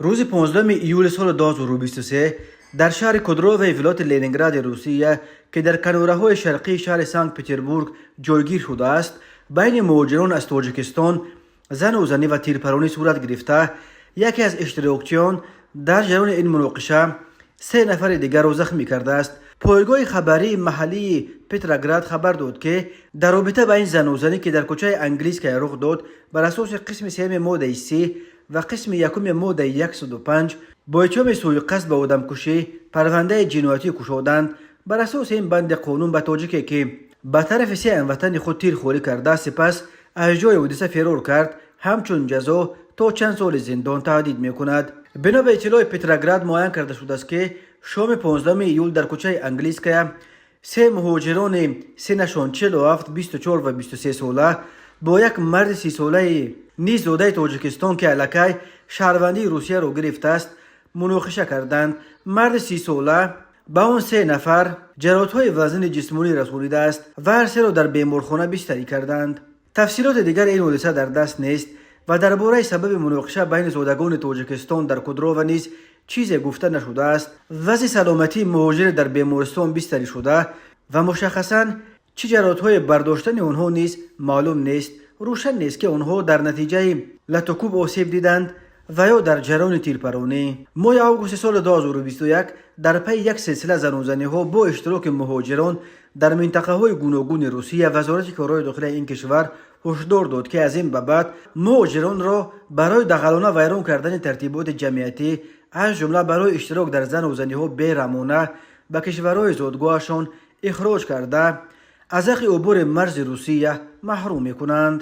Рӯзи 15 июли соли 2023 дар шаҳри Кудроваи вилояти Ленингради Русия, ки дар канораҳои шарқии шаҳри Санкт Петербург ҷойгир шудааст, байни муҳоҷирон аз Тоҷикистон занузанӣ ва тирпаронӣ сурат гирифта, яке аз иштирокчиён дар ҷараёни ин муноқиша се нафари дигарро захмӣ кардааст. Пойгоҳи хабарии маҳаллии Петроград хабар дод, ки дар робита ба ин занузанӣ, ки дар кӯчаи Английская рух дод, бар асоси қисми сеюми моддаи 30 ва қисми якуми моддаи 105 бо иттиҳоми сӯиқасд ба одамкушӣ парвандаи ҷиноятӣ кушоданд. Бар асоси ин банди қонун ба тоҷике, ки ба тарафи се ҳамватани худ тир холӣ карда, сипас аз ҷои ҳодиса ферор кард, ҳамчун ҷазо то чанд соли зиндон таҳдид мекунад. Бино ба иттилои Петроград, муайян карда шудааст, ки шоми 15 июл дар кӯчаи Английская се муҳоҷирони синнашон 47, 24 ва 23 сола бо як марди 30-солаи низ зодаи Тоҷикистон, ки аллакай шаҳрвандии Русияро гирифтааст, муноқиша карданд. Марди 30-сола ба он се нафар ҷароҳатҳои вазнини ҷисмонӣ расонидааст ва ҳар серо дар беморхона бистарӣ карданд. Тафсилоти дигари ин ҳодиса дар даст нест ва дар бораи сабаби муноқиша байни зодагони Тоҷикистон дар Кудрова низ чизе гуфта нашудааст. Вазъи саломатии муҳоҷире дар бемористон бистарӣ шуда ва мушаххасан чӣ ҷароҳатҳое бардоштани онҳо низ маълум нест. Рӯшан нест, ки онҳо дар натиҷаи латукӯб осеб диданд ва ё дар ҷараёни тирпаронӣ. Моҳи августи соли 2021 дар пайи як силсила занузаниҳо бо иштироки муҳоҷирон дар минтақаҳои гуногуни Русия, Вазорати корҳои дохилаи ин кишвар ҳушдор дод, ки аз ин ба баъд муҳоҷиронро барои дағалона вайрон кардани тартиботи ҷамъиятӣ, аз ҷумла барои иштирок дар занузаниҳо, бераҳмона ба кишварҳои зодгоҳашон ихроҷ карда, аз ҳаққи убури марзи Русия маҳрум мекунанд.